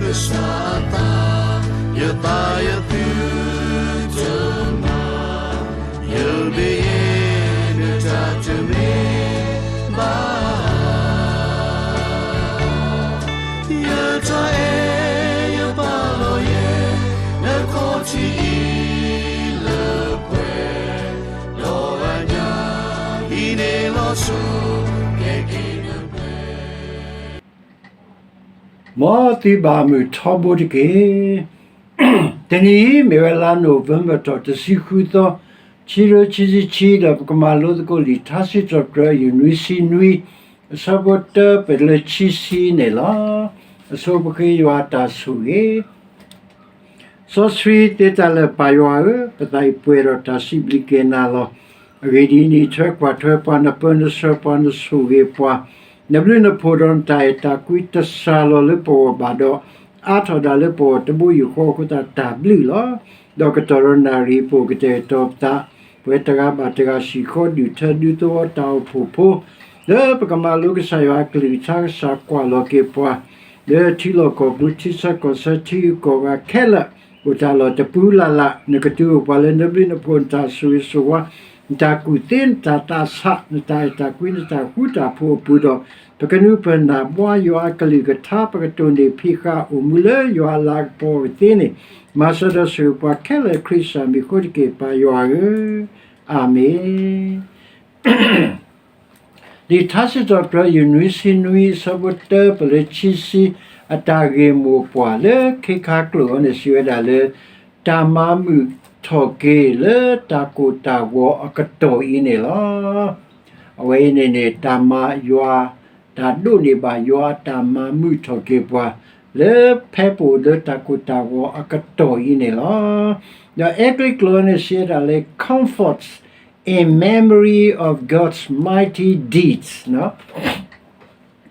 ကစၢ်အသး, ယသးယသုတမၤ, ယမ့ၢ်ယဲ နတၢ်တမ့ၢ်ဘၣ်. ယတၢ်အဲၣ်ယပာ်လီၤယဲ နခီၣ်ထံးအံၤလၢပှဲၤ, ဒီးအညၣ်အံၤန့ၣ်လီၤဆီ ကဲက့ၤလၢပှဲၤ မ်သုဘၣ်မုာ်ထီဘိတက့ၢ်. တနံၤအံၤ မ့ၢ်ဝဲလါ November ထီၣ်တဆံဃုသီ, ခံကထိခံဆံခံ, ဒီးပကမၤလိသကိးလံာ်ထါစံးထီၣ်ပတြၢၤယိၤနွံဆံနွံ, အဆၢဖိတၢပလၢခံဆံန့ၣ်လီၤ. အဆိပဃ့ယွၤအတၢ်ဆိၣ်ဂ့ၤ စီဆှံသ့တၢ်လၢာ် ပၢ်ယွၤဧၢ, ပသးအံၤပှဲၤဒီးတၢ်စံးဘျုးက့ၤနၤလီၤ. အဂ့ၢ်ဒ်အံၤ, နအံးထွဲကွၢ်ထွဲပှၤ, နပၢနဆှၢပှၤ, နဆိၣ်ဂ့ၤပှၤ, နဘျုးနဖှိၣ်ဒီးနတၢ်အဲၣ်တၢ်ကွံ တစှၤလီၤလၢပဂီၢ်ဘၣ်ဒီး အါထီၣ်ဒၣ်လၢပဂီၢ်တဘိယူၢ်ဃီအဃိသတး တၢ်ဘျုးလီၤ. ဒီးကတီၢ်ဒီးနၣ်ရံၣ် ပအိၣ်ကတဲာ်ကတီၤပသး, ပဝဲတဂၤဘၣ်တဂၤ စံၣ်ဃီဒုၣ်ထၢဒုးသဝီတၢ်အိၣ်ဖှိၣ်ဖိ လၢပကမၤလိကစၢ်ယွၤအကလုၢ်ကထါ ကစၢ်ကွၢ်လီၤက့ၤပှၤ လၢထံလီၢ်ကီၢ်ပူၤ ထံဆၢကီၢ်ဆၢ ထံဂုၤကီၢ်ဂၤခဲလၢာ် အိၣ်တၢ်လီၢ်တပူၤလၢ်လၢ် နကတုၤအိၣ်ပှၤလၢနဘျုးနဖှိၣ် နတၢ်ဆိၣ်ဂ့ၤဆိၣ်ဝါ နတၢ်ကူၣ်သ့ နတၢ်သးဆး နတၢ်အဲၣ်တၢ်ကွံ နတၢ်ဃူတၢ်ဖိးအပူၤဒီး ပကနုာ်ပၢၢ်နၢ်ဘှါယွၤအကလုၢ်ကထါ ပကတိၢ်န့ၢ်ဖံးဃာ်အိၣ်မူလၢယွၤအလၤကပီၤအဂ့ၤသ့န့ၣ် မၤစၢၤဒီးဆိၣ်ဂ့ၤပှၤခဲလၢာ် ခရံာ်ကစၢ်မံၤအဃိတက့ၢ် ပၢ်ယွၤဧၢ, အၤမ့ၣ်. လံာ်ထါစံးထီၣ်ပတြၢၤ ယိၤနွံဆံနွံ အဆၢဖိတၢပလၢခံဆံ အတၢ်ဂ့ၢ်မိၢ်ပှၢ်လၢခံခါကျိာ်အံၤန့ၣ် စံးဝဲဒၣ်လၢ တၢ်မၤမုာ်ထီၣ်က့ၤလၢတၢ်ကိၢ်တၢ်ဂီၤအကတီၢ်အံၤန့ၣ်လီၤ. အဝဲအံၤန့ၣ်န့ၣ် တၢ်မၤယွၤ, တၢ်ဒိးန့ၢ်ဘၣ်ယွၤအတၢ်မၤမုာ်ထီၣ်က့ၤပှၤ လၢဖဲပအိၣ်လၢတၢ်ကိၢ်တၢ်ဂီၤအကတီၢ်အံၤန့ၣ်လီၤ. ဒီးအဲကလံးကျိာ်န့ၣ် စံးဝဲဒၣ်လၢ comforts in memory of God's mighty deeds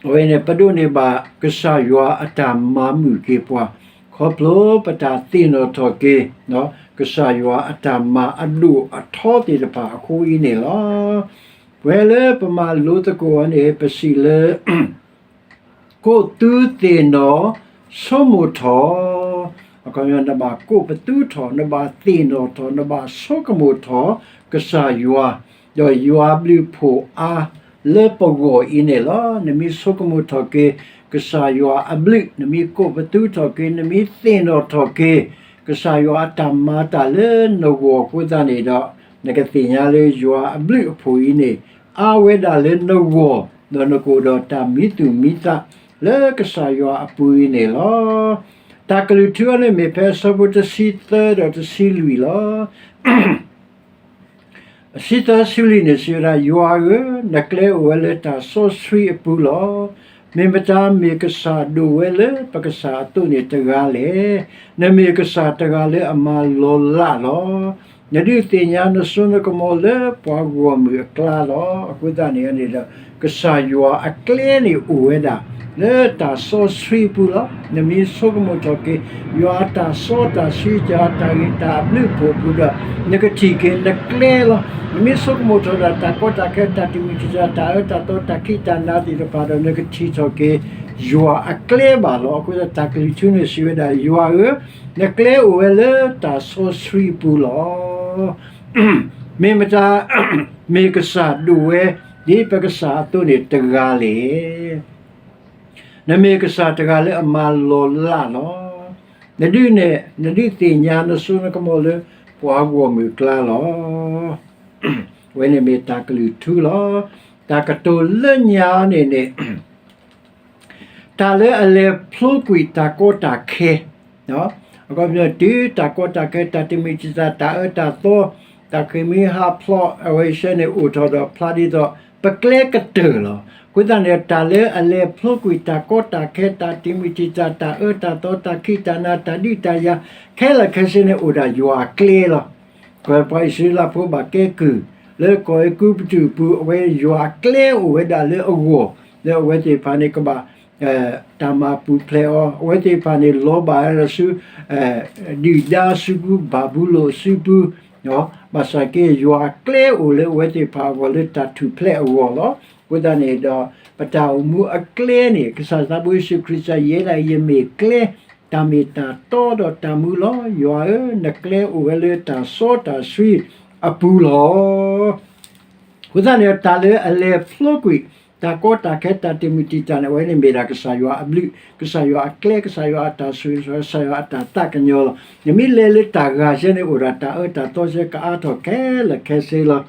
အဝဲန့ၣ် ပဒိးန့ၢ်ဘၣ်ကစၢ်ယွၤအတၢ်မၤမုာ်က့ၤပှၤ ခီဖျိပတၢ်သ့ၣ်နီၣ်ထီၣ်က့ၤ ကစၢ်ယွၤအတၢ်မၤအဒိၣ်အထီသ့ၣ်တဖၣ်အဃိအံၤန့ၣ်လီၤ. ပဝဲလၢပမၤလိသကိးအီၤန့ၣ် ပစံးလၢ ကိးသုသ့ၣ်နီၣ် ဆိကမိၣ်ထီၣ်, အခီပညီ နဘၣ်ကိးပသူထီၣ်, နဘၣ်သ့ၣ်နီၣ်ထီၣ်, နဘၣ်ဆိကမိၣ်ထီၣ် ကစၢ်ယွၤ, ဒီးယွၤအဘျုးအဖှိၣ်အါလၢပဂီၢ်အံၤန့ၣ်လီၤ. နမ့ၢ်ဆိကမိၣ်ထီၣ်က့ၤ ကစၢ်ယွၤအဘျုး, နမ့ၢ်ကိးပသူထီၣ်က့ၤ, နမ့ၢ်သ့ၣ်နီၣ်ထီၣ်က့ၤ ကစၢ်ယွၤအတၢ်မၤတၢ်လၢနဂီၢ်အဃိသတးန့ၣ်ဒီး နကသ့ၣ်ညါလၢယွၤအဘျုးအဖှိၣ်အံၤန့ၣ် အါဝဲဒၣ်လၢနဂီၢ်, ဒီးနကအိၣ်ဒီးတၢ်မံသူၣ်မံသးလၢကစၢ်ယွၤအပူၤအံၤန့ၣ်လီၤ. တၢ်ကလုၢ်ထူအီၤန့ၣ်မ့ၢ်ဖဲအဆၢဖိတဆံသၢဒီးတဆံလွံၢ်လီၤ. တဆံသၢဆံလွံၢ်န့ၣ် စံးဝဲဒၣ်, ယွၤဧၢ, နကျဲအိၣ်ဝဲလၢတၢ်စီဆှံအပူၤလီၤ. မ့ၢ်မတၤမ့ၢ်ကစၢ်ဒိၣ်ဝဲလၢပကစၢ်အသိးန့ၣ်တဂၤလဲၣ်. နမ့ၢ်ကစၢ်တဂၤလၢအမၤလီၤလးလီၤ. နဒုးသ့ၣ်ညါနစိနကမီၤလၢပှၤဂီၢ်မုၢ်အကျါလီၤ. အဃိသတးန့ၣ်န့ၣ်ဒီး ကစၢ်ယွၤအကျဲန့ၣ်အိၣ်ဝဲဒၣ် လၢတၢ်စီဆှံအပူၤလီၤ. နမ့ၢ်ဆိကမိၣ်ထီၣ်က့ၤ ယွၤအတၢ်စီတၢ်ဆှံ ယွၤအတၢ်ဂ့ၤတၢ်အဘျုးအဖှိၣ်အပူၤဒီး နကထံၣ်က့ၤနကျဲလီၤ. နမ့ၢ်ဆိကမိၣ်ထီၣ်ဒၣ်တၢ်ကီတၢ်ခဲ တၢ်တမုာ်တစၢ် တၢ်အၢတၢ်သီ တၢ်ခံးတၢ်နၤသ့ၣ်တဖၣ်ဒီး နကထံၣ်ထီၣ်က့ၤ ယွၤအကျဲဘၣ်လီၤ. အဃိသတး တၢ်ကလုၢ်ထူန့ၣ်စံးဝဲဒၣ်, ယွၤဧၢ, နကျဲအိၣ်ဝဲလၢတၢ်စီဆှံအပူၤလီၤ. မ့ၢ်မတၤ မ့ၢ်ကစၢ်ဒိၣ်ဝဲ ဒ်ပကစၢ်အသိးန့ၣ်တဂၤလဲၣ်. နမ့ၢ်ကစၢ်တဂၤလၢအမၤလီၤလးလီၤ. နဒုးနဲၣ် နဒုးသ့ၣ်ညါနစိနကမီၤလၢပှၤဂီၢ်မုၢ်အကျါလီၤ. အဝဲန့ၣ်မ့ၢ်တၢ်ကလုၢ်ထူလီၤ. တၢ်ကတိၤလၢညါန့ၣ်န့ၣ် တၢ်လၢအလဲၤဖျိကွံာ်တၢ်ကီတၢ်ခဲ အခီပညီ တုၤတၢ်ကီတၢ်ခဲ တၢ်တမုာ်တစၢ် တၢ်အၢတၢ်သီ တၢ်ဃ့ၢ်မှံဟးဖျိး အဝဲသ့ၣ်န့ၣ်အိၣ်ထီၣ်ဒီးဖျါဒ်သိး ပကျဲကတၢၢ်လီၤ. အဃိသတးန့ၣ် တၢ်လၢအလဲၤဖျိကွံာ်တၢ်ကီတၢ်ခဲ တၢ်တမုာ်တစၢ် တၢ်အၢတၢ်သီ တၢ်ခံးတၢ်နၤ တၢ်ဒုးတၢ်ယၤ ခဲလၢာ်ခဲဆ့န့ၣ် အိၣ်ဒၣ်ယွၤအကျဲလီၤ. ပှၤအံၣ်စရ့လးဖိဘၣ်ကဲကုၢ် လၢကီၢ်အဲၤကူပတူးအပူၤ အဝဲယွၤအကျဲအိၣ်ဝဲဒၣ်လၢအဂီၢ် လၢအဝဲသ့ၣ်တဖၣ်န့ၣ်ကဘၣ် တၢ်မၤပူၤဖျဲးအီၤ အဝဲသ့ၣ်တဖၣ်န့ၣ် လီၤဘၣ်ဝဲဒၣ်ဆူ ဒုၣ်ဒါအစုပူၤ ဘၤဘူလိၣ်အစုပူၤ ဘၣ်ဆၣ်က့ ယွၤအကျဲအိၣ်လၢအဝဲသ့ၣ်တဖၣ်အဂီၢ် လၢတၢ်ထူၣ်ဖျဲးအဂီၢ်လီၤ. အဃိသတးန့ၣ်ဒီး ပတၢ်အိၣ်မူအကျဲန့ၣ် ကစၢ်သးဘိယ့ၣ်ၡူးခရံာ်စံး ယဲဒၣ်အံၤ ယမ့ၢ်ကျဲ တၢ်မ့ၢ်တၢ်တီဒီးတၢ်မူလီၤ. ယွၤဧၢ, နကျဲအိၣ်ဝဲလၢတၢ်စီတၢ်ဆှံအပူၤလီၤ. အဃိသတးန့ၣ် တၢ်လၢအလဲၤဖျိကွံာ် တၢ်ကီတၢ်ခဲ တၢ်တမုာ်တံာ်တာ်န့ၣ် အဝဲန့ၣ်မ့ၢ်ဒၣ်ကစၢ်ယွၤအဘျုး, ကစၢ်ယွၤအကျဲ, ကစၢ်ယွၤအတၢ်ဆိၣ်ဂ့ၤ, ကစၢ်ယွၤအတၢ်သးကညီၤလီၤ. နမ့ၢ်လဲၤလၢတၢ်ဂၤဆဲန့ၣ် အိၣ်ဒီးတၢ်အၢတၢ်သီဆဲ ကအါထီၣ်ခဲလၢာ်ခဲဆ့လီ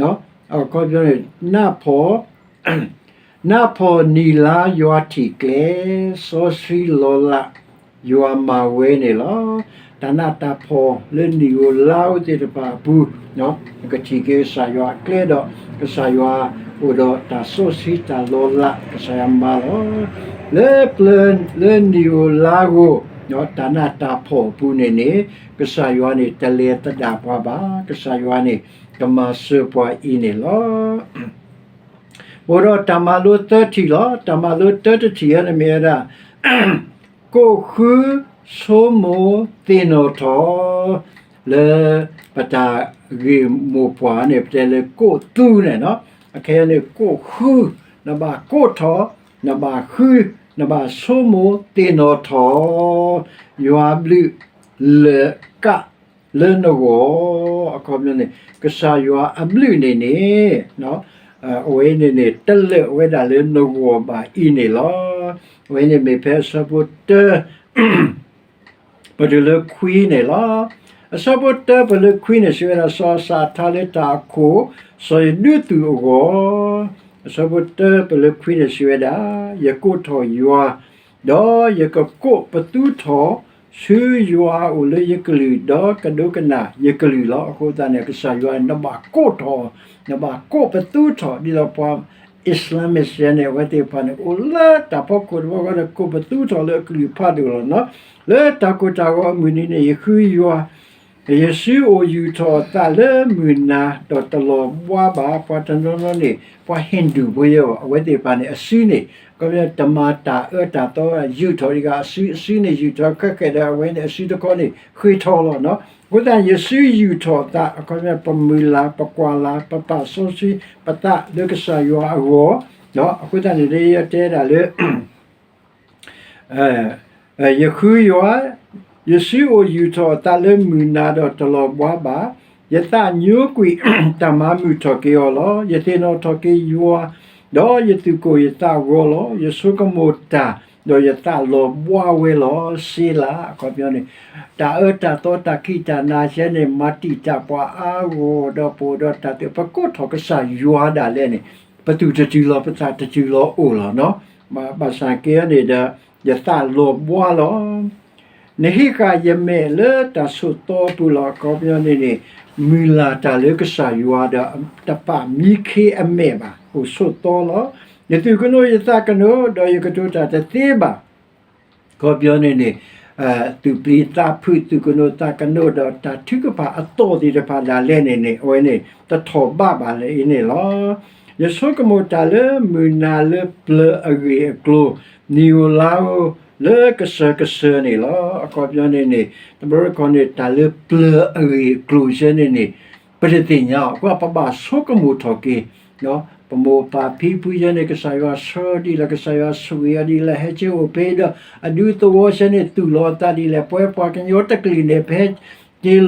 ၤ. အခီပညီန့ၣ် နၢ်ဖီၣ် နၢ်ဖီၣ်နံၣ်လါယွၤထံၣ်ကျဲ, စီဆှံလီၤလးယွၤမၤဝဲန့ၣ်လီၤ. တၢ်နးတၢ်ဖှီၣ်လၢနံၣ်ဧိၤလါဧိၤသ့ၣ်တဖၣ်အပူၤ, နကထံၣ်က့ၤကစၢ်ယွၤအကျဲဒီး ကစၢ်ယွၤအိၣ်ဒီးတၢ်စီဆှံတၢ်လီၤလး ကစၢ်ယွၤမၤလီၤ. လၢပျၢၤလၢနံၣ်ဧိၤလါဧိၤ တၢ်နးတၢ်ဖှီၣ်အပူၤန့ၣ်န့ၣ် ကစၢ်ယွၤန့ၣ်တလဲၤသဒၣ်ပှၤဘၣ်. ကစၢ်ယွၤန့ၣ်ကမၤစၢၤပှၤအံၤန့ၣ်လီၤ. အိၣ်ဒီးတၢ်မၤလိသၢထံၣ်လီၤ. တၢ်မၤလိတၢတထံၣ်အံၤန့ၣ်မ့ၢ်ဝဲဒၣ် ကိးဃုဆိကမိၣ်သ့ၣ်နီၣ်ထီၣ် လၢပတၢ်ဂ့ၢ်မိၢ်ပှၢ်န့ၣ် ပတဲလၢကိးသူန့ၣ်, အခဲအံၤန့ၣ် ကိးဃု, နဘၣ်ကိးထီၣ်, နဘၣ်ဃု, နဘၣ်ဆိကမိၣ်သ့ၣ်နီၣ်ထီၣ် ယွၤဘျုးလၢကးလၢနဂီၢ်, အခီပညီန့ၣ် ကစၢ်ယွၤအဘျုးန့ၣ်န့ၣ် အဝဲန့ၣ်န့ၣ် တလၢာ်ဝဲဒၣ်လၢနဂီၢ်ဘၣ်အံၤန့ၣ်လီၤ. အဝဲန့ၣ်မ့ၢ်ဖဲအဆၢဖိတၢ ပတုၤလၢခွံန့ၣ်လီၤ. အဆၢဖိတၢပတုၤလၢခွံန့ၣ် စံးဝဲဒၣ် စီၤအၤစၢ်အထါလၢတၢ်အခိၣ်, စီၤယဒုးသုးအဂီၢ်, အဆၢဖိတၢပတုၤလၢခွံန့ၣ် စံးဝဲဒၣ်, ယကိးထီၣ်ယွၤ, ဒီးယကကိးပသူထီၣ်ဆူယွၤအအိၣ်လၢယကလုၢ်, ဒီးကဒိကနၣ်ယကလုၢ်လီၤ. အဃိသတးန့ၣ် ကစၢ်ယွၤန့ၣ် နဘၣ်ကိးထီၣ်, နဘၣ်ကိးပသူထီၣ် ဒ်သိးပှၤ Islamist ယဲန့ၣ် အဝဲသ့ၣ်တဖၣ်န့ၣ် အိၣ်လၢတၢ်ဖီခိၣ်တဘျီဃီဒီး ကိးပသူထီၣ်လၢအကလုၢ်ဖးဒိၣ်လီၤ. လၢတၢ်ကိၢ်တၢ်ဂီၤအမုၢ်နံၤန့ၣ် ယဃုယွၤ, ယစုအိၣ်ယူာ်ထီၣ်အသးလၢမုၢ်နၤ ဒီးတလီၤဘှါဘၣ်. ပှၤတနီၤနီၤန့ၣ် ပှၤ Hindu ဖိယဲ, အဝဲသ့ၣ်တဖၣ်န့ၣ် အစုန့ၣ် တမၤတၢ်အၢတၢ်သီ ယူာ်ထီၣ်ဒံးဂၤအစု, အစုန့ၣ်ယူာ်ထီၣ်ခဲကဲဒီး အဝဲန့ၣ်အစုတခီန့ၣ် ဃ့ထီၣ်လီၤ. အဃိသတး ယစုယူာ်ထီၣ်အသး အခီပညီ ပမုၢ်လၢ် ပကွၢ်လၢ် ပပာ်စီဆှံပသးလၢကစၢ်ယွၤအဂီၢ်, အဃိသတးန့ၣ် ယတဲဒၣ်လၢ ယဃုယွၤ, ယစုအိၣ်ယူာ်ထီၣ်အသးလၢမုၢ်နၤဒီးတလီၤဘှါဘၣ်. ယသးညိကွံာ်တၢ်မၤမုာ်ထီၣ်က့ၤအီၤလီၤ. ယသ့ၣ်နီၣ်ထီၣ်က့ၤယွၤ, ဒီးယသူၣ်ကိၢ်ယသးဂီၤလီၤ. ယဆိကမိၣ်တၢ်, ဒီးယသးလီၤဘှါဝဲလီၤ. စ့လး အခီပညီန့ၣ် တၢ်အၢတၢ်သီတၢ်ခံးတၢ်နၤယဲန့ၣ် မၤတံာ်တာ်ပှၤအါဂီၢ်ဒီးပအိၣ်ဒီးတၢ်သ့ၣ် ပကိးထီၣ်ကစၢ်ယွၤဒၣ်လဲာ်န့ၣ် ပသူၣ်တတုၤလီၤ ပသးတတုၤလီၤအိၣ်လီၤ. ဘၣ်ဆၣ်က့န့ၣ်ဒီး ယသးလီၤဘှါလီၤ. နဟ့ၣ်ဃာ်ယမဲာ်လၢတၢ်ဆိးသီအပူၤလီၤ. အခီပညီန့ၣ်န့ၣ် မုၢ်လၢ်တၢ်လၢကစၢ်ယွၤဒီး တပာ်မံခ့အမဲာ်ဘၣ်, အိၣ်ဆိးသီလီၤ. ယသူၣ်ကနိးယသးကနိး ဒီးယကတိၤတၢ်တသ့ဘၣ်. အခီပညီန့ၣ်န့ၣ် သူၣ်ပျံၤသးဖုး သူၣ်ကနိးသးကနိး ဒီးတၢ်ထုကဖၣ်အသီၣ်သ့ၣ်တဖၣ်ဒၣ်လဲာ်န့ၣ်န့ၣ် အဝဲန့ၣ် တထီၣ်ဘးဘၣ်လၢအံၤန့ၣ်လီၤ. ယဆိကမိၣ်တၢ်လၢမုၢ်နၤလၢပျၢၤအဂ့ၢ်အကျိၤ, နံၣ်ဧိၤလါဧိၤလၢကစၢၢ်ကစၢၢ်န့ၣ်လီၤ. အခီပညီန့ၣ်န့ၣ် တဘျီတခီၣ်န့ၣ် တၢ်လၢပျၢၤအဂ့ၢ်အကျိၤယဲန့ၣ်န့ၣ် ပတသ့ၣ်ညါအီၤ, အဃိပဘၣ်ဆိကမိၣ်ထီၣ်က့ၤ ပမိၢ်ပၢ်ဖံဖုယဲန့ၣ် ကစၢ်ယွၤဆှၢဒ်လဲၣ်, ကစၢ်ယွၤဆိၣ်ဂ့ၤအီၤဒ်လဲၣ်, ဟဲက့ၤအိၣ်ဖဲဒီး အဒူသဝီယဲန့ၣ် သူၣ်လီၤအသးဒ်လဲၣ်, ပဝဲပှၤကညီတကလုာ်န့ၣ် ဖဲက့ၤလီၤဒီး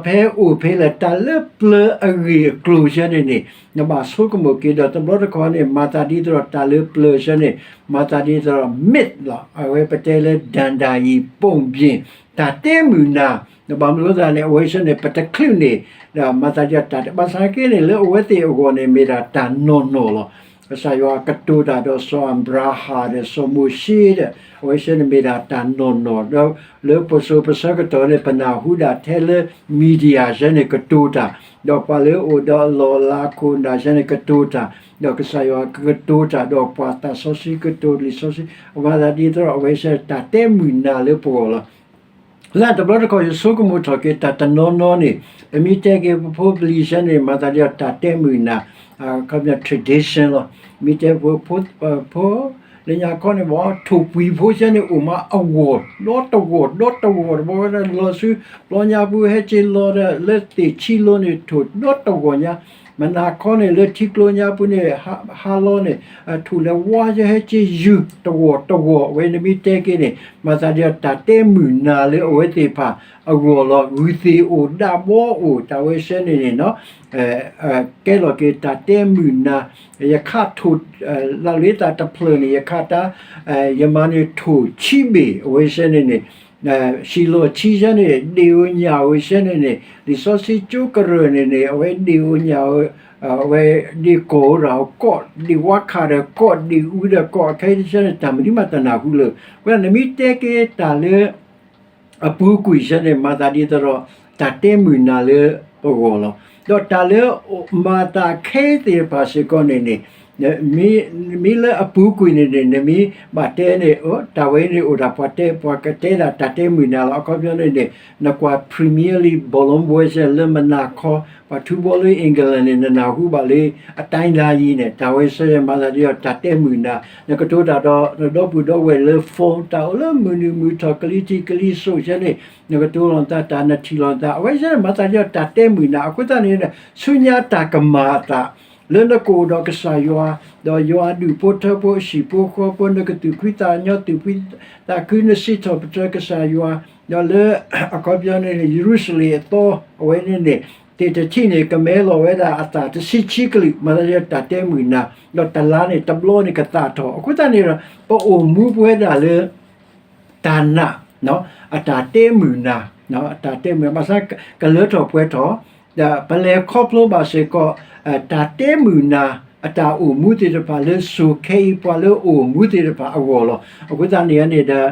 ဖဲအိၣ်ဖဲလဲၣ်, တၢ်လၢပျၢၤအဂ့ၢ်အကျိၤယဲန့ၣ်န့ၣ် နဘၣ်ဆိကမိၣ်က့ၤဒီး တဘျီတခီၣ်န့ၣ် မၤသးဒ်သိးဒီးတၢ်လၢပျၢၤယဲန့ၣ် မၤသးဒ်သိးဒီး myth လီၤ. အဝဲပတဲလၢ ဒၣ်ဒၣ်ယံၤပိာ်ဘျ့ၣ် တၢ်တဲမုာ်နၤ, ဒီးဘၣ်မနုၤအဃိသတးန့ၣ် အဝဲဆၢန့ၣ် ပတချုးန့ၣ် ဒီးမၤသးဒ်တၢ်တဘၣ်ဆၣ်က့န့ၣ် လၢအဝဲသ့ၣ်အဂီၢ်န့ၣ် မ့ၢ်ဒၣ်တၢ်နီၢ်နီၢ်လီၤ. ကစၢ်ယွၤကတိၤတၢ်ဒီးစီၤအၤဘြၤဟၣ်ဒီးစီၤမိၤၡ့ဒီး အဝဲဆၢန့ၣ်မ့ၢ်ဒၣ်တၢ်နီၢ်နီၢ်, ဒီးလၢပစိၤပဆၢကတီၢ်န့ၣ် ပနၢ်ဟူဒၣ်ထဲလၢ media ဆၢန့ၣ်ကတိၤတၢ်, ဒီးပှၤလၢအိၣ်ဒီးအလီၢ်အလၤခိၣ်နၢ်ဆၢန့ၣ်ကတိၤတၢ်, ဒီးကစၢ်ယွၤကတိၤတၢ်, ဒီးပှၤသးစီဆှံကတိၤလံာ်စီဆှံ, အဝဲသတးဒ်သိးဒီး အဝဲဆၢတၢ်တဲမုာ်နၤလၢပဂီၢ်လီၤ. လၢတဘျီတခီၣ် ယဆိကမိၣ်ထီၣ်က့ၤ တၢ်တနီၤနီၤန့ၣ် ပမ့ၢ်တဲက့ၤပဖိပလံၤဆၢန့ၣ် မၤသးဒ်တၢ်တဲမုာ်နၤ, အခီပညီ tradition လီၤ. မ့ၢ်တဲဖိ, ဖိ, လၢညါခီန့ၣ်ဘၣ် ထိၣ်ပှံၤဖိဆၢန့ၣ် အိၣ်မးအဂီၢ် ဒီတဂီၢ် ဒီတဂီၢ်တဘျီဝဲဒၣ် လီၤဆူ ပျီညါပူၤ ဟဲက့ၤလီၤဒီး လၢသ့ၣ်ဆံလိၤန့ၣ် ထိၣ်ဒီတဂီၢ်ညါ မနၤခီန့ၣ် လၢထံကျိညါပူၤန့ၣ် ဟါလီၤန့ၣ် ထိၣ်လဲၤဝါယဟဲက့ၤယုၢ် တဝီတဝီ အဝဲနမ့ၢ်တဲက့ၤန့ၣ် မၤသးဒ်အီၤ တၢ်တဲမုာ်နၤလၢအဝဲသ့ၣ်တဖၣ်အဂီၢ်လီၤ. ဂုၢ်သ့ၣ်အိၣ် ဒၣ်ဘီအိၣ် တၢ်ဝဲဆၢန့ၣ်န့ၣ် ကဲလီၤက့ၤတၢ်တဲမုာ်နၤ, ယခးထိၣ် လၢလီၤတၢ်တဖျၢၣ်န့ၣ် ယခးတၢ် ယမၤန့ၢ်ထိၣ်ဆံဘ့ၣ် အဝဲဆၢန့ၣ်န့ၣ် ဟံၣ်လီၢ်ဆံဆၢန့ၣ် ဒ့ၣ်ဧိၤညၣ်ဧိၤဆၢန့ၣ်န့ၣ် လံာ်စီဆှံကၠိကရၢၢ်န့ၣ်န့ၣ် အဝဲဒ့ၣ်ဧိၤညၣ်ဧိၤ အဝဲဒ့ၣ်ကီၢ်ဧိၤရၣ်ဧိၤကီၢ် ဒ့ၣ်ဝါခးဒီးကီၢ် ဒ့ၣ်အူဒီးကီၢ် အခဲအံၤတဆၢန့ၣ် တၢ်မနုၤမးတနၢ်ဟူလၢၤ. အဃိသတး နမ့ၢ်တဲက့ၤတၢ်လၢ အပူၤကွံာ်ဆၢန့ၣ် မၤသးဒ်သိးဒီး တၢ်တဲမုာ်နၤလၢပဂီၢ်လီၤ. ဒီးတၢ်လၢမၤသးခဲအံၤသ့ၣ်တဖၣ်စ့ၢ်ကီးန့ၣ်န့ၣ် မ့ၢ်လၢအပူၤကွံာ်န့ၣ်န့ၣ် နမ့ၢ်ဘၣ်တဲန့ၣ် တၢ်ဝဲန့ၣ်အိၣ်ဒၣ်ပှၤတဲ ပှၤကတဲဒၣ်တၢ်တဲမုာ်နၤလီၤ. အခီပညီန့ၣ်န့ၣ် နကွၢ် Premier League ဘောလုံးပွဲဆဲ လၢမနၤခီ ပှၤထူဘီလၢ England န့ၣ် နနၢ်ဟူဘၣ်လၢ အတိုင်းသားကြီး န့ၣ် တၢ်ဝဲဆၢမၤသးဒ်အီၤ တၢ်တဲမုာ်နၤ နကတိၤတၢ်ဒီး နဒီပုၢ်ဒီဝဲၢ်လၢ phone တၢ်အိၣ်လၢမုၢ်နုာ်မုၢ်ထီၣ် ကလံၤထံးကလံၤစိးဆဲန့ၣ် နကတိၤလီၤနသး တၢ်နထံၣ်လီၤနသး အဝဲဆၢမၤသးဒ်အီၤ တၢ်တဲမုာ်နၤ. အဃိသတးန့ၣ် ဆူညါတၢ်ကမၤအသး လၢနကအိၣ်ဒီးကစၢ်ယွၤ ဒီးယွၤအဒူၣ်ဖိထၢဖိ အဟံၣ်ဖိဃီဖိ နကသူၣ်ဖှံသးညီ သူၣ်ဖှံသးခု နစံးထီၣ်ပတြၢၤကစၢ်ယွၤ ဒီးလၢ အခီပညီန့ၣ် ယရူၤၡလ့ၣ်အသီ အဝဲန့ၣ်န့ၣ် သ့ၣ်တထံၣ်န့ၣ် ကမဲလီၤဝဲဒၣ်အသၣ်တဆံခံကလုာ် မၤသးဒ်အီၤ တၢ်တဲမုာ်နၤ ဒီးတလါန့ၣ် တဘျီန့ၣ်ကသၣ်ထီၣ်. အဃိသတးန့ၣ်ဒီး ပအိၣ်မူပဝဲဒၣ်လၢ တၢ်နာ် အတၢ်တဲမုာ်နၤ အတၢ်တဲမုာ် ဘၣ်ဆၣ်ကလၢထီၣ်ပှဲၤထီၣ် ဒီးပလဲၤခီဖျိဘၣ်စ့ၢ်ကီး တၢ်တဲမုာ်နၤ အတၢ်အိၣ်မူသ့ၣ်တဖၣ်လၢစိၤခဲအံၤ ပှၤလၢအအိၣ်မူသ့ၣ်တဖၣ်အဂီၢ်လီၤ. အဃိသတးန့ၣ်န့ၣ်ဒီး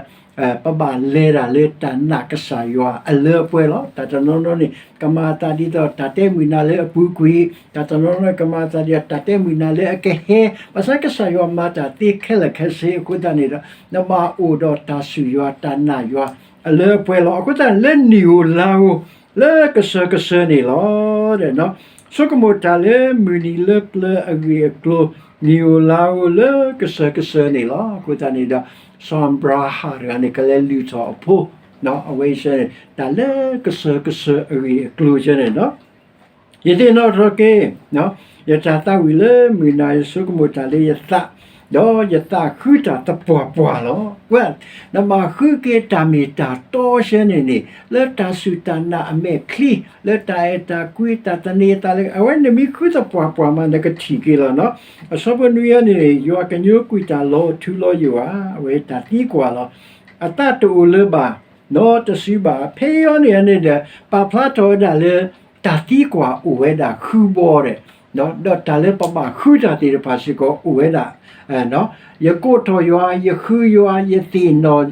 ပဘၣ်လဲၤတၢ်လၢတၢ်နာ်ကစၢ်ယွၤအလၢအပှဲၤလီၤ. တၢ်တနီၤနီၤန့ၣ် ကမၤအသးဒ်သိးတၢ်တဲမုာ်နၤလၢအပူၤကွံာ်, တၢ်တနီၤနီၤန့ၣ် ကမၤအသးဒ်သိးတၢ်တဲမုာ်နၤလၢအကဟဲ, ဘၣ်ဆၣ်ကစၢ်ယွၤမၤတၢ်သ့ခဲလၢာ်ခဲဆ့အဃိသတးန့ၣ်ဒီး နဘၣ်အိၣ်ဒီးတၢ်ဆူၣ်ယွၤတၢ်နာ်ယွၤအလၢအပှဲၤလီၤ. အဃိသတးလၢနံၣ်ဧိၤလါဧိၤ လၢကစၢၢ်ကစၢၢ်န့ၣ်လီၤ. ဆိကမိၣ်တၢ်လၢမုၢ်နံၤလၢပျၢၤအဂ့ၢ်အကျိၤ နံၣ်ဧိၤလါဧိၤလၢကစၢၢ်ကစၢၢ်န့ၣ်လီၤ. အဃိသတးန့ၣ်ဒီး စီၤအၤဘြၤဟၣ်တဂၤန့ၣ် ကလဲၤလုၢ်ထီၣ်အဖိ အဝဲအံၤဆၢန့ၣ် တၢ်လၢကစၢၢ်ကစၢၢ်အဂ့ၢ်အကျိၤဆၢန့ၣ်လီၤ. ယသ့ၣ်နီၣ်ထီၣ်က့ၤ ယတၢ်သးဝံၣ်လၢမုၢ်နၤ ယဆိကမိၣ်တၢ်လၢယသး, ဒီးယသးဃုတၢ်သပှၢ်ပှၢ်လီၤ. နဘၣ်ဃုက့ၤတၢ်မ့ၢ်တၢ်တီဆၢန့ၣ်န့ၣ် လၢတၢ်စူၢ်တၢ်နာ်အမဲာ်ချံ လၢတၢ်အဲၣ်တၢ်ကွံ တၢ်သန့ၤသးလၢ အဝဲနမ့ၢ်ဃုသပှၢ်ပှၢ်မး နကထံၣ်က့ၤလီၤနီၤ. အဆၢဖိနွံအံၤန့ၣ် ယွၤကညိကွံာ်တၢ်လီၤထူလီၤယိာ်ဧါ, အဝဲတၢ်သံကွၢ်လီၤ. အသးတအိၣ်လၢၤဘၣ် နီတစုဘၣ်. ဖဲအံၤန့ၣ်န့ၣ်ဒီး ပာ်ဖျါထီၣ်ဝဲဒၣ်လၢ တၢ်သံကွၢ်အိၣ်ဝဲဒၣ်ဃုဘီဒီး ဒီးတၢ်လၢပဘၣ်ဃုတၢ်သ့ၣ်တဖၣ်စ့ၢ်ကီးအိၣ်ဝဲဒၣ် ယကိးထီၣ်ယွၤ, ယဃုယွၤ, ယသ့ၣ်နီၣ်,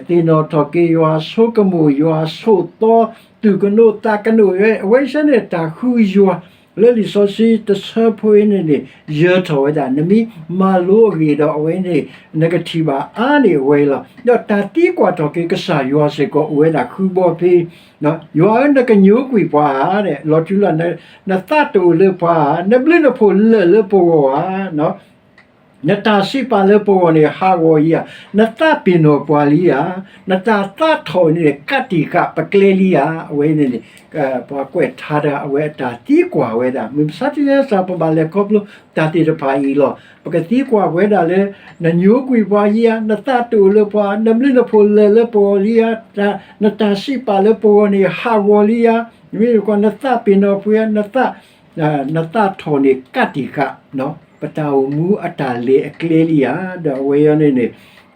သ့ၣ်နီၣ်ထီၣ်က့ၤယွၤ, ဆိကမိၣ်ယွၤ, ဆိၣ်သီ, သူၣ်ကနိးသးကနိး, အဝဲဆၢန့ၣ်တၢ်ဃုယွၤ လၢလံာ်စီဆှံတဆၢဖိအံၤန့ၣ်န့ၣ် ယၢၤထီၣ်ဝဲဒၣ် နမ့ၢ်မၤလိအဂ့ၢ်ဒီးအဝဲန့ၣ် နကထံၣ်ဘၣ်အါန့ၢ်အဝဲအံၤလီၤ. ဒီးတၢ်သံကွၢ်ထီၣ်က့ၤကစၢ်ယွၤစ့ၢ်ကီးအိၣ်ဝဲဒၣ်ဃုဘီဖဲ ယွၤဧၢ နကညိကွံာ်ပှၤဧါ, လီၤထူလီၤ, နသးတအိၣ်လၢပှၤဧါ, နဘျုးနဖှိၣ်လၢာ်လၢပဂီၢ်ဧါ, နတၢ်စံးပာ်လၢပဂီၢ်န့ၣ် ဟးဂီၤလံဧါ, နသးပ့ၤနီၣ်ပှၤလံဧါ, နတၢ်သးထီၣ်န့ၣ် ကးတံာ်ဃာ်ပကျဲလံဧါ, အဝဲန့ၣ်န့ၣ် ပှၤကွဲးထါတဂၤ အဝဲအတၢ်သံကွၢ်ဝဲဒၣ် မုၢ်မဆါတနံၤညါစ့ၢ် ပဘၣ်လဲၤခီဖျိတၢ်သ့ၣ်တဖၣ်အံၤလီၤ. ပကသံကွၢ်ဝဲဒၣ်လၢ နညိကွံာ်ပှၤလံဧါ, နသးတအိၣ်လၢပှၤ, နဘျုးနဖှိၣ်လၢာ်လၢပဂီၢ်လံဧါ, နတၢ်စံးပာ်လၢပဂီၢ်န့ၣ် ဟးဂီၤလံဧါ, မ့မ့ၢ်ကွၢ် နသးပ့ၤနီၣ်ပှၤဧါ, နသးထီၣ်န့ၣ် ကးတံာ်ဃာ် ပတၢ်အိၣ်မူအတၢ်လဲၤအကျဲလံဧါ, ဒီးအဝဲအံၤန့ၣ်န့ၣ်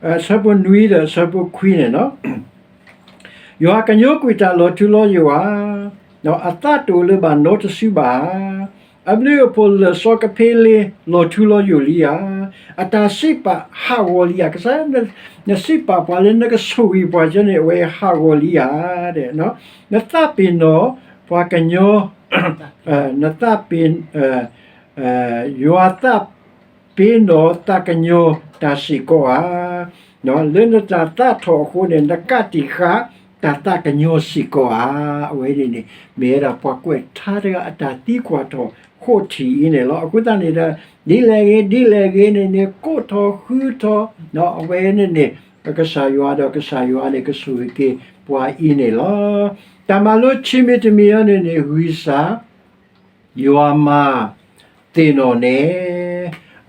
အဆၢဖိနွံဒီးအဆၢဖိခွံန့ၣ်လီၤ. ယွၤကညိကွံာ်တၢ်လီၤထူလီၤယိာ်ဧါ, အသးတအိၣ်လၢၤဘၣ်နီတစုဘၣ်ဧါ, အဘျုးအဖှိၣ်လၢာ်စီကဖ့လ့ လီၤထူလီၤယိာ်လံဧါ, အတၢ်စံးပာ်ဟးဂီၤလံဧါ, ကစၢ် နစံးပာ်ပှၤလၢနကဆိၣ်ဂ့ၤပှၤကန့ၣ် အဝဲဟးဂီၤလံဧါ, နသးပ့ၤနီၣ်ပှၤကညီ, နသးပ့ၤ ယွၤသးပ့ၤနီၣ်သးကညီၤတၢ်စ့ၢ်ကီးဧါ, လၢနတၢ်သးထီၣ်အဃိန့ၣ် နကးတံာ်ဃာ်တၢ်သးကညီၤစ့ၢ်ကီးဧါ, အဝဲန့ၣ်န့ၣ် မ့ၢ်ဝဲဒၣ်ပှၤကွဲးထါတဂၤအတၢ်သံကွၢ်ထီၣ်ဃိးထံၣ်အံၤန့ၣ်လီၤ. အဃိသတးန့ၣ်ဒီး ဒ်လဲၣ်ဂ့ၤ ဒ်လဲၣ်ဂ့ၤန့ၣ်န့ၣ် ကိးထီၣ်ဃုထီၣ် အဝဲန့ၣ်န့ၣ် ကစၢ်ယွၤဒီးကစၢ်ယွၤန့ၣ် ကဆိၣ်ဂ့ၤက့ၤပှၤအံၤန့ၣ်လီၤ. တၢ်မၤလိခံမံၤတမံၤအံၤန့ၣ်န့ၣ် ဂံၢ်စၢ် ယွၤမၤသ့ၣ်နီၣ်နဲ,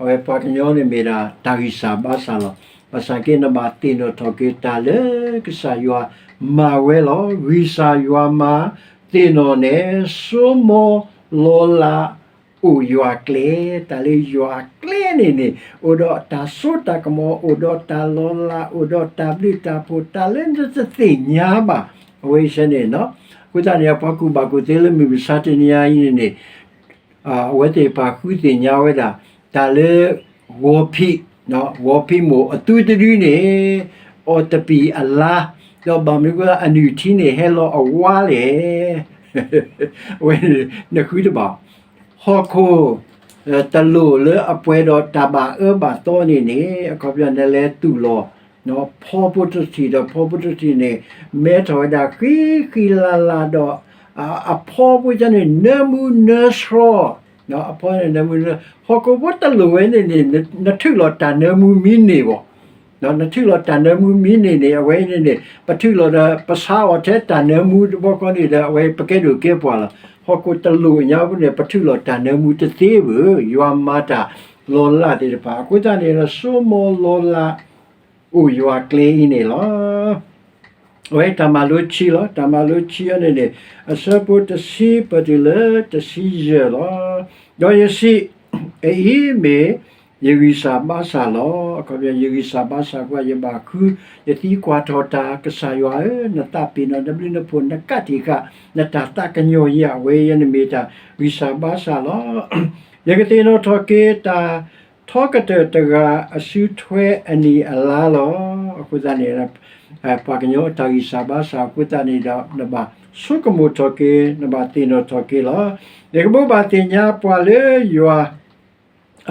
အဝဲပှၤကညီန့ၣ်မ့ၢ်ဒၣ်တၢ်ဂံၢ်စၢ်ဘါစၢ်လီၤ. ဘၣ်ဆၣ်က့ နဘၣ်သ့ၣ်နီၣ်ထီၣ်က့ၤတၢ်လၢကစၢ်ယွၤမၤဝဲလီၤ. ဂံၢ်စၢ်ယွၤမၤသ့ၣ်နီၣ်နဲ, ဆိကမိၣ်လီၤလး အိၣ်ယွၤကျဲ, တၢ်လၢယွၤကျဲန့ၣ်န့ၣ် အိၣ်ဒီးတၢ်စိတၢ်ကမီၤ, အိၣ်ဒီးတၢ်လီၤလး, အိၣ်ဒီးတၢ်ဘျုးတၢ်ဖှိၣ်, တၢ်လၢနတသ့ၣ်ညါဘၣ်, အဝဲအံၤစဲန့ၣ်နီၤ. အဃိသတးန့ၣ် ပှၤကူၣ်ဘၣ်ကူၣ်သ့လၢမုၢ်မဆါတနံၤအံၤန့ၣ်န့ၣ် အဝဲသ့ၣ်တဖၣ်ဃုသ့ၣ်ညါဝဲဒၣ် တၢ်လၢ ဂီၤဖံး, ဂီၤဖံးမိၢ်အသူတဒုန့ၣ် အီၣ်တပံၢ်အလါ, ဒီးဘၣ်မနုၤအဃိ အနုၢ်ထံန့ၣ်ဟဲလီၤအဝါလဲၣ်. အဝဲန့ၣ် နဃုတဘၣ်. ဟီၣ်ခိၣ် တလိၣ်လၢအပှဲၤဒီးတၢ်ဘၣ်အၢဘၣ်သီန့ၣ်န့ၣ် အခီပညီနလဲၤသူၣ်လီၤ ဖီဖိတထံၣ်ဒီး ဖီဖိတထံၣ်န့ၣ် မဲထီၣ်ဝဲဒၣ်ဃံဃံလၤလၤဒီး အဖီဖိကန့ၣ် နၢမူနၢဆှီ, အဖီန့ၣ်နၢမူနၢ, ဟီၣ်ခိၣ်ဖိတလိၣ်ဝဲန့ၣ်န့ၣ် နထုးလီၤတၢ်နၢမူမံန့ၢ်ဘၣ်. နထုးလီၤတၢ်နၢမူမံန့ၢ်န့ၣ် အဝဲအံၤန့ၣ်န့ၣ် ပထုးလီၤဒီး ပဆါအီၤထဲတၢ်နၢမူတဘျီဃီန့ၣ်ဒီး အဝဲပကဲဒိၣ်ကဲပှၢ်လီၤ. ဟီၣ်ခိၣ်တလိၣ်ညါပူၤန့ၣ် ပထုးလီၤတၢ်နၢမူတသ့ဘၣ်, ယွၤမၤတၢ်လီၤလးသ့ၣ်တဖၣ်. အဃိသတးန့ၣ် ဆိကမိၣ်လီၤလး အိၣ်ယွၤကျဲအံၤန့ၣ်လီၤ. အဝဲတၢ်မၤလိခံလီၤ. တၢ်မၤလိခံအံၤန့ၣ်န့ၣ် အဆၢဖိတဆံပတုၤလၢတဆံယဲၢ်လီၤ. ဒီးယစံး, အအံၤမ့ၢ်ယဂံၢ်စၢ်ဘါစၢ်လီၤ. အခီပညီ ယဂံၢ်စၢ်ဘါစၢ်ကွၢ် ယဘၣ်ဃု ယသံကွၢ်ထီၣ်တၢ်, ကစၢ်ယွၤဧၢ, နသးပ့ၤနီၣ် နဘျုးနဖှိၣ် နကးတံာ်ဃာ် နတၢ်သးကညီၤယၤဝဲ ယဲန့ၣ်မ့ၢ်တၢ်ဂံၢ်စၢ်ဘါစၢ်လီၤ. ယကသ့ၣ်နီၣ်ထီၣ်က့ၤတၢ် ထီကတၢၢ်တဂၤအစုထွဲအနံၣ်အလါလီၤ. အဃိသတးန့ၣ် ပှၤကညီအတၢ်ဂံၢ်စၢ်ဘါစၢ်အဃိသတးန့ၣ်ဒီး နဘၣ်ဆိကမိၣ်ထီၣ်က့ၤ နဘၣ်သ့ၣ်နီၣ်ထီၣ်က့ၤလီၤ. ယကဘိးဘၣ်သ့ၣ်ညါပှၤလၢယွၤ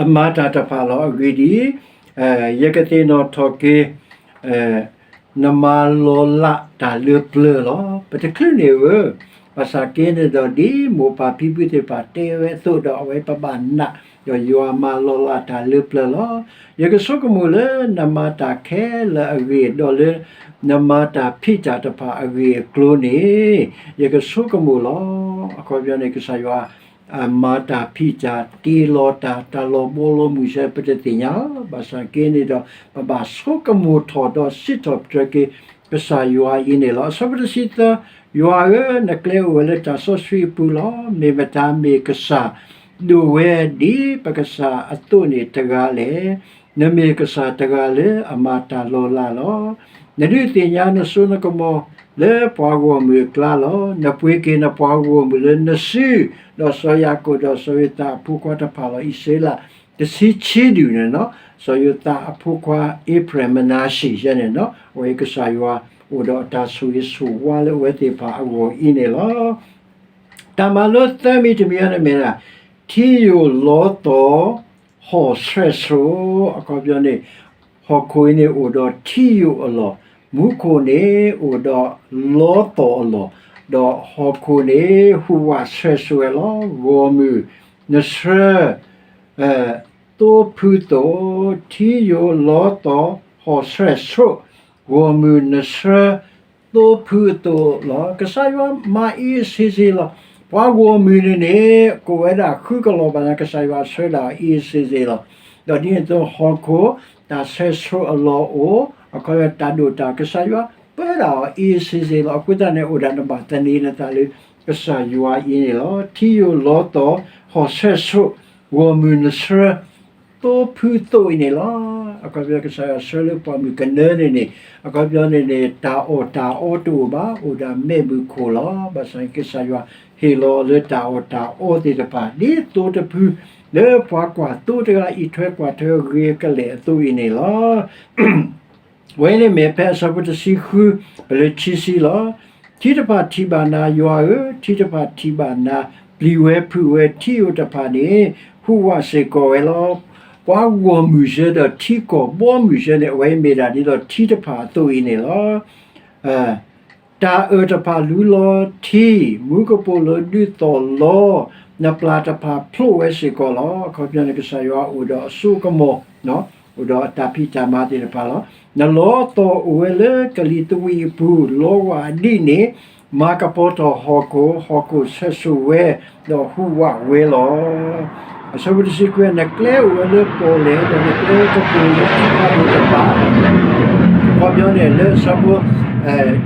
အမၤတၢ်တဖၣ်လီၤ. အဂ့ၢ်ဒ်အံၤ, ယကသ့ၣ်နီၣ်ထီၣ်က့ၤ နမၤလီၤလးတၢ်လၢပျၢၤလီၤ. ပတချုးန့ၣ်ဧၢ, ဘၣ်ဆၣ်က့န့ၣ်ဒီး ဒ်မိၢ်ပၢ်ဖံဖုသ့ၣ်တဖၣ်တဲဝဲအသိးဒီး အဝဲပဘၣ်နာ် ဒီးယွၤမၤလီၤလးတၢ်လၢပျၢၤလီၤ. ယကဆိကမိၣ်လၢနမၤတၢ်ခဲလၢာ်အဂ့ၢ် ဒီးလၢနမၤတၢ်ဖံးတၢ်တဖၣ်အဂ့ၢ်အကျိၤန့ၣ် ယကဆိကမိၣ်လီၤ. အခီပညီန့ၣ် ကစၢ်ယွၤ အမၤတၢ်ဖံးတၢ် တ့လီၤတၢ် တၢ်လီၤဘီလီၤမုၢ်စဲ ပတသ့ၣ်ညါလီၤ. ဘၣ်ဆၣ်က့န့ၣ်ဒီး ပဘၣ်ဆိကမိၣ်ထီၣ်ဒီးစံးထီၣ်ပတြၢၤက့ၤ ကစၢ်ယွၤအံၤန့ၣ်လီၤ. အဆၢဖိတဆံသၢ, ယွၤဧၢ, နကျဲအိၣ်ဝဲလၢတၢ်စီဆှံအပူၤလီၤ. မ့ၢ်မတၤမ့ၢ်ကစၢ်ဒိၣ်ဝဲဒ်ပကစၢ်အသိးန့ၣ်တဂၤလဲၣ်. နမ့ၢ်ကစၢ်တဂၤလၢအမၤတၢ်လီၤလးလီၤ. နဒုးသ့ၣ်ညါနစိနကမီၤလၢပှၤဂီၢ်မုၢ်အကျါလီၤ. နပှ့ၤက့ၤနပှၤဂီၢ်မုၢ်လၢနစု, ဒီးစီၤယၤကိာ်ဒီးစီၤယိၤသးအဖိခွါတဖၣ်လီၤ. အံၣ်စရ့လးတဆံခံဒူၣ်န့ၣ်နီၤ, စီၤယိၤသးအဖိခွါ အ့ဖရဲၣ် မနၤၡ့ ယဲန့ၣ်နီၤ, အဝဲကစၢ်ယွၤအိၣ်ဒီးအတၢ်ဆိၣ်ဂ့ၤဆိၣ်ဝါလၢအဝဲသ့ၣ်တဖၣ်အဂီၢ်အံၤန့ၣ်လီၤ. တၢ်မၤလိသၢမံၤတမံၤအံၤန့ၣ်မ့ၢ်ဒၣ် ထံယိာ်လီသီၣ် ဟီၣ်ဆှဲးဆှိး, အခီပညီန့ၣ် ဟီၣ်ခိၣ်အံၤန့ၣ်အိၣ်ဒီးထံယိာ်အလီၢ်, မူခိၣ်န့ၣ်အိၣ်ဒီးလီသီၣ်အလီၢ်, ဒီးဟီၣ်ခိၣ်န့ၣ်ဟူးဝးဆှဲးဆှိးဝဲလီၤ. ဂီၢ်မုၢ်နဆှၢ သိဖုသိး, ထံယိာ်လီသီၣ် ဟီၣ်ဆှဲးဆှိး, ဂီၢ်မုၢ်နဆှၢ သိဖုအသိးလီၤ. ကစၢ်ယွၤမၤအ့စ့စ့လီၤ. ပှၤဂီၢ်မုၢ်န့ၣ်န့ၣ် ကိးဝဲဒၣ်ဃုကလီၤဘၣ်န့ၣ် ကစၢ်ယွၤဆှၢဒၣ်အ့စ့စ့လီၤ. ဒီးဒ်န့ၣ်အသိး ဟီၣ်ခိၣ်တၢ်ဆှဲးဆှိးအလီၢ်အိၣ်, အခီပညီတၢ်ဒိၣ်တၢ် ကစၢ်ယွၤပၢဒၣ်အီၤအ့စ့စ့လီၤ. အဃိသတးန့ၣ် အိၣ်ဒၣ်နဘၣ်သန့ၤနသးလၢကစၢ်ယွၤအံၤန့ၣ်လီၤ. ထံယိာ်လီသီၣ် ဟီၣ်ဆှဲးဆှိး, ဂီၢ်မုၢ်နဆှၢ သိဖုသိးအံၤန့ၣ်လီၤ. အခီပညီကစၢ်ယွၤဆှၢလၢပှၢ်မုၢ်ကနၢန့ၣ်န့ၣ် အခီပညီန့ၣ်န့ၣ် တၢ်အီၣ်တၢ်အီတအိၣ်ဘၣ်, အိၣ်ဒၣ်မဲးမုၢ်ခိၣ်လီၤ. ဘၣ်ဆၣ်ကစၢ်ယွၤဟ့ၣ်လီၤလၢတၢ်အီၣ်တၢ်အီသ့ၣ်တဖၣ် ဒ်သိတဖု လၢပှၤကွၢ်သိတဂၤအံးထွဲကွၢ်ထွဲ ဂ့ၤကလဲာ်အသိးအံၤန့ၣ်လီၤ. ဝဲန့ၣ်မ့ၢ်ဖဲအဆၢဖိတဆံဃု ပလၢခံဆံလီၤ. ထံတဖၣ်ထံၣ်ဘၣ်နၤ ယွၤဧၢ, ထံတဖၣ်ထံၣ်ဘၣ်နၤ, ပျံၤဝဲဖုးဝဲ, ထံယိာ်တဖၣ်န့ၣ် ဟူးဝးစ့ၢ်ကီးဝဲလီၤ. ပှၤဂီၢ်မုၢ်စ့ၢ်ဒီးထံကီၢ်ဘီမုၢ်စ့ၢ်န့ၣ် အဝဲမ့ၢ်ဒၣ်ဒ်သိးထံတဖၣ်အသိးအံၤန့ၣ်လီၤ. တၢ်အၢၣ်တဖၣ်လူလီၤထံ, မူကပိာ်လိၤဒုးသီၣ်လီၤ, နပျၢ်တဖၣ်ဖျိးဝဲစ့ၢ်ကီးလီၤ. အခီပညီန့ၣ် ကစၢ်ယွၤအိၣ်ဒီးအစိအကမီၤ, အိၣ်ဒီးအတၢ်ဖံးတၢ်မၤသ့ၣ်တဖၣ်လီၤ. နလီသီၣ်အိၣ်ဝဲလၢကလံၤသဝံးအပူၤ, လီဝၢ်အဒံးန့ၣ် မၤကပီၤထီၣ်ဟီၣ်ခိၣ်, ဟီၣ်ခိၣ်ဆဲးစိၤဝဲ, ဒီးဟူးဝးဝဲလီၤ. အဆၢဖိတဆံခွံ, နကျဲအိၣ်ဝဲလၢပီၣ်လဲၣ်, ဒီးနကျဲကပူၤလၢထံဖးဒိၣ်တဖၣ်, အခီပညီန့ၣ် လၢအဆၢဖိ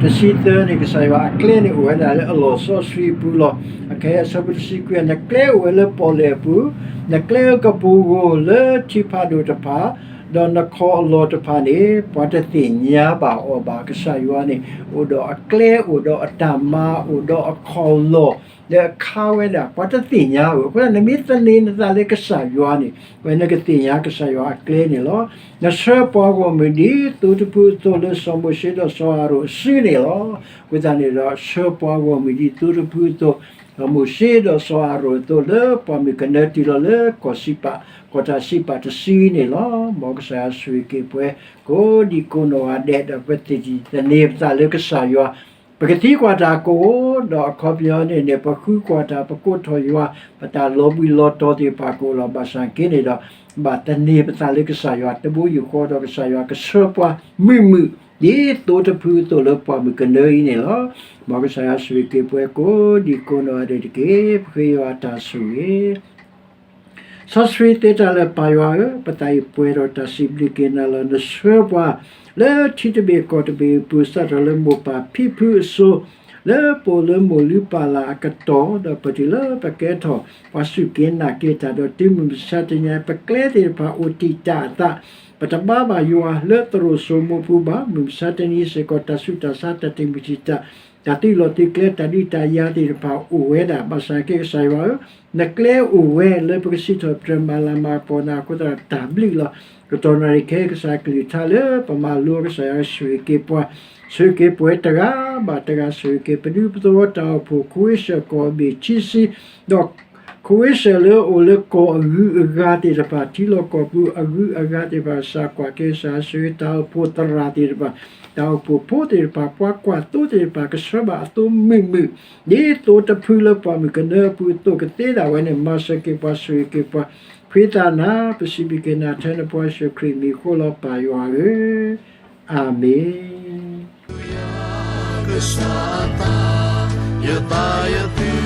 တဆံသၢန့ၣ် ကစၢ်ယွၤအကျဲန့ၣ်အိၣ်ဝဲဒၣ်လၢအလီၢ်စီဆှံအပူၤလီၤ. အခဲအံၤအဆၢဖိတဆံခွံ, နကျဲအိၣ်ဝဲလၢပီၣ်လဲၣ်အပူၤ, နကျဲကပူၤဧိၤလၢထံဖးဒိၣ်တဖၣ်, ဒီးနခီၣ်အလီၢ်တဖၣ်န့ၣ် ပှၤတသ့ၣ်ညါဘၣ်အီၤဘၣ်. ကစၢ်ယွၤန့ၣ် အိၣ်ဒီးအကျဲ, အိၣ်ဒီးအတၢ်မၤ, အိၣ်ဒီးအခီၣ်လီၢ်, လၢအခါဝဲဒၣ် ပှၤတသ့ၣ်ညါဧိၤ. အဃိသတး နမ့ၢ်သန့ၤနသးလၢကစၢ်ယွၤန့ၣ် အဝဲနကသ့ၣ်ညါကစၢ်ယွၤအကျဲန့ၣ်လီၤ. နဆှၢပှၤဂီၢ်မုၢ်ဒ်သိတဖုအသိးလၢစီၤမိၤၡ့ဒီးစီၤအၤရိၣ်အစုန့ၣ်လီၤ. အဃိသတးန့ၣ်ဒီး ဆှၢပှၤဂီၢ်မုၢ်ဒ်သိတဖုအသိး, စီၤမိၤၡ့ဒီးစီၤအၤရိၣ်အသိးလၢပှၢ်မုၢ်ကနၢတုၤလီၤလၢကီၢ်စံးပာ်, ကီၢ်တၢ်စံးပာ်တစုန့ၣ်လီၤ. မ်ကစၢ်ယွၤဆိၣ်ဂ့ၤက့ၤပှၤကိးဒံကိးနီၢ်ဂၤဒဲး ဒီးပသ့ၣ်သန့ၤပသးလၢကစၢ်ယွၤ ပကသံကွၢ်တၢ်ကအိၣ်, ဒီးအခီပညီန့ၣ်န့ၣ် ပဃုကွၢ်တၢ် ပကိးထီၣ်ယွၤ, ပတၢ်လီၤဘှံးလီၤတီၤသ့ၣ်တဖၣ်ကအိၣ်လီၤ. ဘၣ်ဆၣ်က့န့ၣ်ဒီး ဘၣ်သန့ၤပသးလၢကစၢ်ယွၤ တဘိယူၢ်ဃီဒီးကစၢ်ယွၤကဆှၢပှၤမုာ်မုာ် ဒ်သိတဖုအသိးလၢပှၢ်မုၢ်ကနၢအံၤန့ၣ်လီၤ. မ်ကစၢ်ယွၤဆိၣ်ဂ့ၤက့ၤပှၤကိးဒံကိးနီၢ်ဂၤဒဲးတက့ၢ်. ပဃ့ယွၤအတၢ်ဆိၣ်ဂ့ၤ စီဆှံသ့တၢ်လၢာ်ပၢ်ယွၤဧၢ, ပသးအံၤပှဲၤဒီးတၢ်စံးဘျုးက့ၤနၤလီၤ. နဆှၢပှၤလၢထံတဘ့ၣ်ကီၢ်တဘ့ၣ်အပူၤ စးထီၣ်လၢမိၢ်ပၢ်ဖံဖုအစိၤ, လၢပအိၣ်လၢမိၢ်လုၢ်ပၢ်လၢ်အကတီၢ်, ဒီးပတုၤလၢပကဲထီၣ်ပှၤစူၢ်က့ၤနာ်က့ၤတၢ်, ဒီးတုၤမုၢ်မဆါတနံၤ ပကျဲသ့ၣ်တဖၣ်အိၣ်တံာ်တာ်အသး, ပတဘါဘၣ်ယွၤလၢသရိာ်စိမိးပူၤဘၣ်. မုၢ်မဆါတနံၤစ့ၢ်ကီး တၢ်ဆူးတၢ်ဆါ တၢ်တံာ်မုၢ်တံာ်တာ် တၢ်သုးလီၢ်သုးကျဲ တၢ်ဒုးတၢ်ယၤသ့ၣ်တဖၣ်အိၣ်ဝဲဒၣ်. ဘၣ်ဆၣ်က့ကစၢ်ယွၤဧၢ, နကျဲအိၣ်ဝဲလၢပကစံးထီၣ်ပတြၢၤ မၤလၤမၤကပီၤနၤအဃိသတး တၢ်ဘျုးလီၤ. ကတီၢ်နၣ်ရံၣ်ခဲအံၤ ကစၢ်ကလုၢ်ကထါလၢပမၤလိ ကစၢ်ယွၤဆိၣ်ဂ့ၤက့ၤပှၤ, ဆိၣ်ဂ့ၤက့ၤပှၤတဂၤဘၣ်တဂၤ, ဆိၣ်ဂ့ၤက့ၤပဒူပသဝီတၢ်အိၣ်ဖှိၣ် ခဝ့ၡၢၣ်ကီၢ်ဘ့ၣ်ခံဆံ, ဒီး ခဝ့ၡၢၣ်လၢအအိၣ်လၢကီၢ်အဂုၤအဂၤသ့ၣ်တဖၣ်, ထံလီၢ်ကီၢ်ပူၤအဂုၤအဂၤသ့ၣ်တဖၣ်, ကစၢ်ကွၢ်က့ၤ ကစၢ်ဆိၣ်ဂ့ၤ တၢ်အိၣ်ဖှိၣ်သရၣ်သ့ၣ်တဖၣ်, တၢ်အိၣ်ဖှိၣ်ဖိသ့ၣ်တဖၣ်, ပှၤကွၢ်သိသ့ၣ်တဖၣ် ကဆှၢဘၣ်အသိမုာ်မုာ်, ဒ်သိတဖုလၢပှၢ်မုၢ်ကနၢအပူၤအသိးကသ့ဒၣ်ဝဲန့ၣ် မၤစၢၤက့ၤပှၤ ဆိၣ်ဂ့ၤက့ၤပှၤ, ဖှံသးနၤ ပစံးဘျုးက့ၤနၤ ထဲနဖိယ့ၣ်ၡူးခရံာ်မံၤအဃိလီၤ ပၢ်ယွၤဧၢ, အၤမ့ၣ်. ယသးယသ့